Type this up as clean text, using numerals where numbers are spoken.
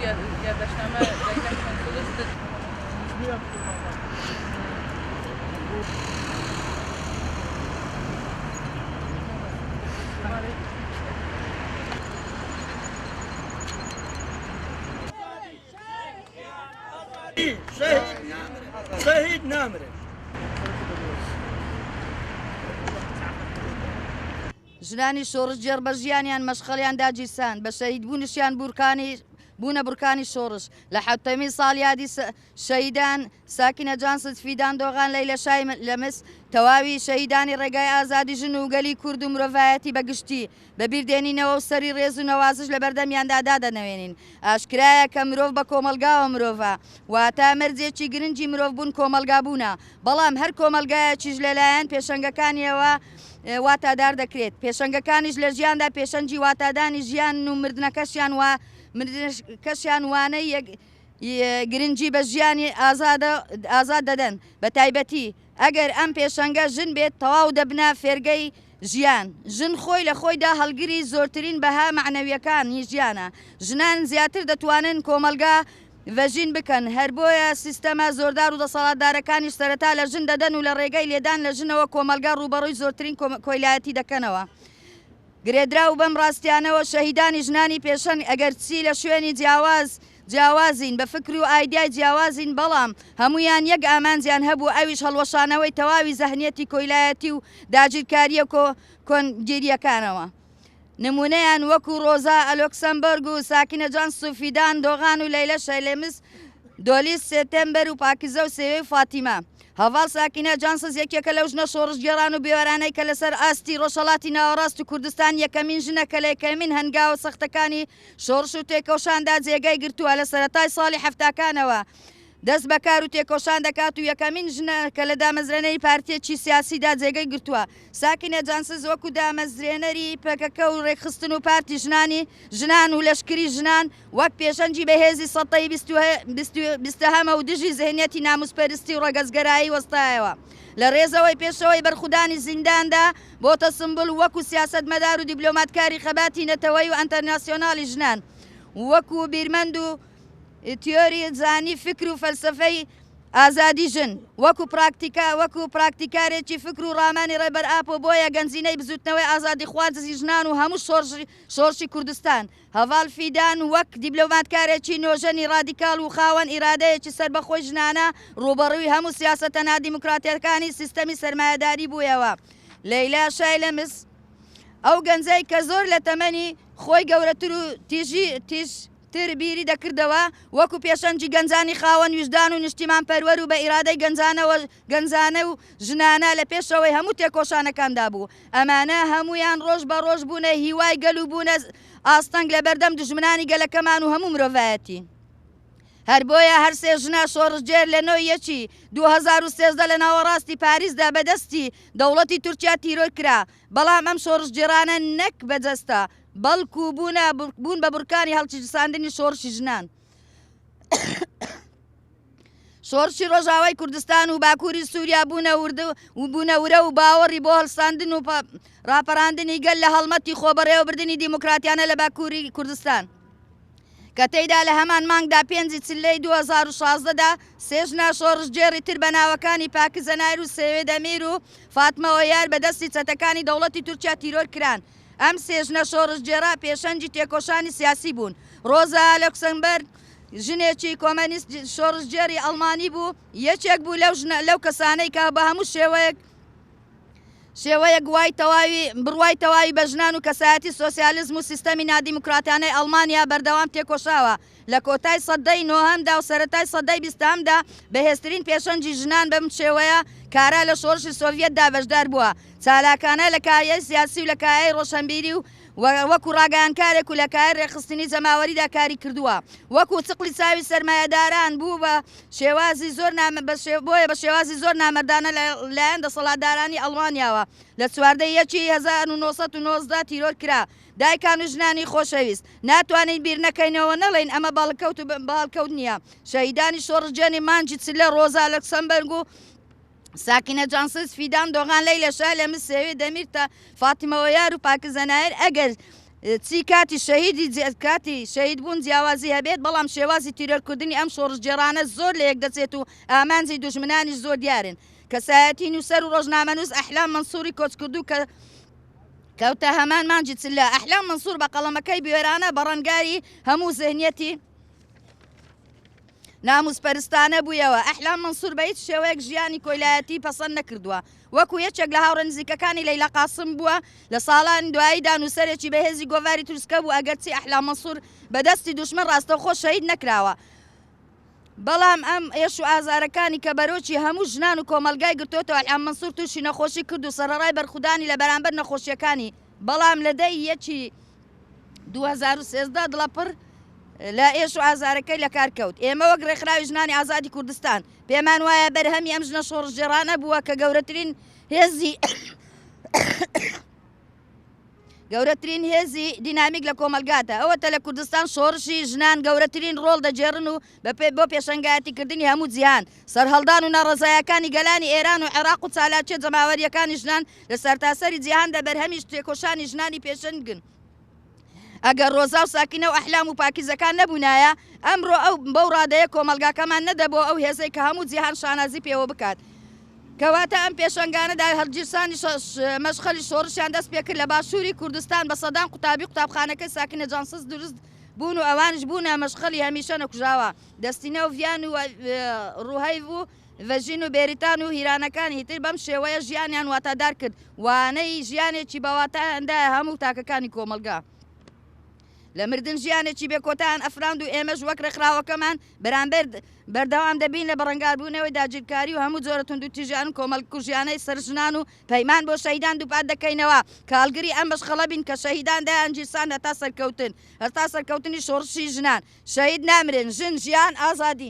یادداشتنامە دایکان konsolosdur. شەهید نامرێ. ژنانی شۆڕشگێڕ بە ژیانیان مەشخەڵیان داگیرساند، بە شەهیدبوونیشیان بورکانی بوونە بورکانی شۆڕش. لە حەوتەمین ساڵیادی شەهیدان ساکینە جانسز، فیدان دۆغان، لەیلە شایلەمس، تەواوی شەهیدانی ڕێگای ئازادی ژن و گەلی کورد و مرۆڤایەتی بە گشتی بە بیر دێنینەوە و سەری ڕێز و نەوازش لە بەردەمیاندا دادەنەوێنین. ئاشکرایە کە مرۆڤ بە کۆمەڵگاوە مرۆڤە، واتە مەرجێکی گرنگی مرۆڤبوون کۆمەڵگابوونە، بەڵام هەر کۆمەڵگایەکیش لە لایەن پێشەنگەکانیەوە واتادار دەکرێت، پێشەنگەکانیش لە ژیاندا پێشەنگی واتادانی ژیانن و مردنەکەشیان مردنەکەشیان وانەی گرنگی بە ژیانی ئازاد دەدەن، بە تایبەتی ئەگەر ئەم پێشەنگە ژن بێت تەواو دەبنە فێرگەی ژیان. ژن خۆی لە خۆیدا هەڵگری زۆرترین بەها مەعنەوییەکانی ژیانە. ژنان زیاتر دەتوانن کۆمەڵگا ڤەژین بکەن، هەر بۆیە سیستەمە زۆردار و دەسەڵاتدارەکانیش سەرەتا لە ژن دەدەن و لە ڕێگەی لێدان لە ژنەوە کۆمەڵگا ڕووبەڕووی زۆرترین کۆیلایەتی دەکەنەوە. گرێدراو بەم ڕاستیانەوە شەهیدانی ژنانی پێشەنگ ئەگەرچی لە شوێنی جیاواز جیاوازین، بە فکر و ئایدیای جیاوازین، بەڵام هەموویان یەک ئامانجیان هەبوو ئەویش هەڵوەشانەوەی تەواوی زەهنیەتی کۆیلایەتی و داگیرکارییە کۆنگیرییەکانەوە. نموونەیان وەکو ڕۆزا ئەلۆکسەمبۆرگ و ساکینە جانسز و فیدان دۆغان و لەیلە شەیلێمز، دۆلیس سێتێمبەر و پاکیزە و سێوێ و فاتیمە. هەڤاڵ ساکینە جانسز یەکێکە لەو ژنە شۆڕشگێڕان و بوێرانەی کە لەسەر ئاستی ڕۆژهەڵاتی ناوەڕاست و کوردستان یەکەمین ژنە کە لە یەکەمین هەنگاوە سەختەکانی شۆڕش و تێکۆشاندا جێگەی گرتووە، لە سەرەتای ساڵی حەفتاکانەوە دەست بە کار و تێکۆشان دەکات و یەکەمین ژنە کە لە دامەزرێنەری پارتییەکی سیاسیدا جێگەی گرتووە. ساکینە جانسز وەکو دامەزرێنەری پەکەکە و رێکخستن و پارتی ژنانی ژنان و لەشکری ژنان وەک پێشەنگی بەهێزی سەتەی بیستەهەمە و دژی زهنیەتی ناموسپەرستی و ڕەگەزگەرایی وەستایەوە لە رێزەوەی پێشەوەی بەرخودانی زینداندا بۆتە سمبول وەکو سیاسەتمەدار و دیبلۆماتکاری خەباتی نەتەوەیی و ئەنتەرناسیۆنالی ژنان وەکو بیرمەند و تیۆری زانی فکر و فەلسەفەی ئازادی ژن وەکو پراکتیکا وەکو پراکتیکارێکی فکر و ڕامانی ڕێبەر ئاپۆ بۆیە گەنجینەی بزوتنەوەی ئازادیخوازی ژنان و هەموو شۆڕشی شۆڕشی کوردستان. هەڤاڵ فیدان وەک دیبلۆماتکارێکی نۆژەنی ڕادیکاڵ و خاوەن ئیرادەیەکی سەربەخۆی ژنانە ڕووبەڕووی هەموو سیاسەتە نادیموکراتیەکانی سیستەمی سەرمایەداری بوویەوە. لەیلا شایلەمس ئەو گەنجەی کە زۆر لە تەمەنی خۆی گەورەتر و تیژی تیژ تر بیری دەکردەوە، وەکو پێشەنگی گەنجانی خاوەن ویژدان و نیشتیمانپەروەر و بە ئیرادەی گەنجانەوە گەنجانە و ژنانە لە پێشەوەی هەموو تێکۆشانەکاندا بوو. ئەمانە هەموویان ڕۆژ بە ڕۆژ بوونە هیوای گەل و بوونە ئاستەنگ لە بەردەم دوژمنانی گەلەکەمان و هەموو مرۆڤایەتی. هەر بۆیە هەر سێ ژنە شۆڕشگێر لە نۆ یەکی 2013 لە ناوەڕاستی پاریسدا بە دەستی دەوڵەتی تورکیا تیرۆر کرا، بەڵام ئەم شۆڕشگێڕانە نەک بە جەستە، بەڵکو بوونە بوون بە بورکانی هەڵچیساندنی شۆڕشی ژنان. شۆڕشی ڕۆژاوای کوردستان و باکووری سووریا بوونە ورد و بوونە ورە و باوەڕی بۆ هەڵساندن و ڕاپەڕاندنی گەل لە هەڵمەتی خۆبەڕێوەبردنی دیموکراتیانە لە باکووری کوردستان. کە تێیدا لە هەمان مانگدا پێنجی چلەی 2016 دا سێ ژنە شۆڕشگێڕی تر بە ناوەکانی پاکیزە نایر و سێوێ دەمیر و فاتمە ئۆیار بە دەستی چەتەکانی دەوڵەتی تورکیا تیرۆر کران. ئەم سێ ژنە شۆڕشگێڕە پێشەنگی تێکۆشانی سیاسی بوون. ڕۆزا لۆکسمبەرگ ژنێکی کۆمەنیست شۆڕشگێڕی ئەڵمانی بوو، یەکێک بوو لەو ژنە لەو کەسانەی کە بە هەموو شێوەیەک شێوەیەک وای تەواوی بڕوای تەواوی بە ژنان و کەسایەتی سۆسیالیزم و سیستەمی نادیموکراتانەی ئەڵمانیا بەردەوام تێکۆشاوە. لە کۆتای سەدەی نۆهەمدا و سەرەتای سەدەی بیستەهەمدا بەهێزترین پێشەنگی ژنان بەم شێوەیە کارا لە شۆڕشی سۆڤیەتدا بەشدار بووە. چالاکانە لە کایەی سیاسی و لە کایەی ڕۆشەنبیری و وەکو ڕاگەیانکارێک و لە کایەی ڕێکخستنی جەماوەریدا کاری کردووە. وەکو چقڵی چاوی سەرمایەداران بوو بە شێوازی زۆر بۆیە بە شێوازی زۆر نامەردانە لە لایەن دەسەڵاتدارانی ئەڵمانیاوە لە 14 یەکی 1990 تیرۆر کرا. دایکان و ژنانی خۆشەویست، ناتوانین بیر نەکەینەوە نەڵێین ئەمە بەڵکەوت و بەهەڵکەوت نییە. شەهیدانی شۆڕشگێڕی مانگی چلە، ڕۆزا لەکسەمبەرگ و ساکینە جانسز، فیدان دۆغان، لەیلە شالەمز، سێوێ دەمیرتا، فاتیمە ئۆیار و پاکیزە نایر ئەگەر چی کاتی شەهیدی کاتی شەهید بوون جیاوازی هەبێت، بەڵام شێوازی تیرۆرکردنی ئەم شۆڕشگێڕانە زۆر لەیەک دەچێت و ئامانجی دوژمنانیش زۆر دیارن. کەسایەتی نووسەر و ڕۆژنامەنووس ئەحلام مەنسووری کۆچکردوو کە کەوتە هەمان مانگی چلە، ئەحلام مەنسوور بە قەڵەمەکەی بوێرانە بەڕەنگاری هەموو زهنیەتی ناموسپەرستانە بوویەوە. ئەحلام مەنسوور بە هیچ شێوەیەک ژیانی کۆیلایەتی پەسەند نەکردووە. وەکو یەکێک لە هاوڕێ نزیکەکانی لەیلا قاسم بووە، لە ساڵانی دواییدا نووسەرێکی بەهێزی گۆڤاری تروسکە بوو، ئەگەرچی ئەحلام مەنسوور بە دەستی دوژمن ڕاستەوخۆ شەهید نەکراوە، بەڵام ئەم ئێش و ئازارەکانی کە بەرۆکی هەموو ژنان و کۆمەڵگای گرتۆتەوە، ئەحلام مەنسوور تووشی نەخۆشی کرد و سەرەڕای بەرخودانی لە بەرامبەر نەخۆشییەکانی، بەڵام لە دە ی یەکی 2013 دڵەپڕ لە ئێش و ئازارەکەی لەکار کەوت. ئێمە وەک ڕێکخراوی ژنانی ئازادی کوردستان پێمان وایە بەرهەمی ئەم ژنە شۆڕشگێڕانە بووە کە گەورەترین هێزی گەورەترین هێزی دینامیک لە کۆمەلگاتە ئەوەتە لە کوردستان شۆڕشی ژنان گەورەترین ڕۆڵ دەگێڕن و بەپێ بۆ پێشەنگایەتیکردنی هەموو جیهان سەرهەڵدان و ناڕەزایەکانی گەلانی ئێران و عێراق و چالاکیە جەماوەریەکانی ژنان لە سەرتاسەری جیهاندا بەرهەمی تێکۆشانی ژنانی پێشەنگن. ئەگەر ڕۆزا و ساکینە و ئەحلام و پاکیزەکان نەبوونایە، ئەمڕۆ ئەو بەو ڕادەیە کۆمەڵگاکەمان نەدەبووە ئەو هێزەی کە هەموو جیهان شانازی پێوە بکات. کەواتە ئەم پێشەنگانەدا هەڵگیرسانی مەشخەلی شۆڕشیان دەست پێکرد لە باشووری کوردستان بە سەدان قوتابی قوتابخانەکەی ساکینە جانسز دروست بوون و ئەوانیش بوونە مەشخەلی هەمیشە نەکوژاوە دەستینە و ڤیان و ڕوهەیڤ و ڤەژین و بێریتان و هیرانەکانی تر بەم شێوەیە ژیانیان واتادار کرد، وانەی ژیانێکی بە واتایان دایە هەموو تاکەکانی کۆمەڵگا. لە مردن ژیانێکی بێ کۆتایان ئەفراند و ئێمەش وەک ڕێکخراوەکەمان بەرامبەر بەردەوام دەبین لە بەڕەنگاربوونەوەی داگیرکاری و هەموو جۆرە توندوتیژیان و کۆمەڵکوژیانەی سەر ژنان و پەیمان بۆ شەهیدان دووپات دەکەینەوە کە هەڵگری ئەم مەشخەڵە بین کە شەهیدان دایانگیرساند هەتا سەرکەوتن هەتا سەرکەوتنی شۆڕشی ژنان. شەهید نامرن، ژن، ژیان، ئازادی.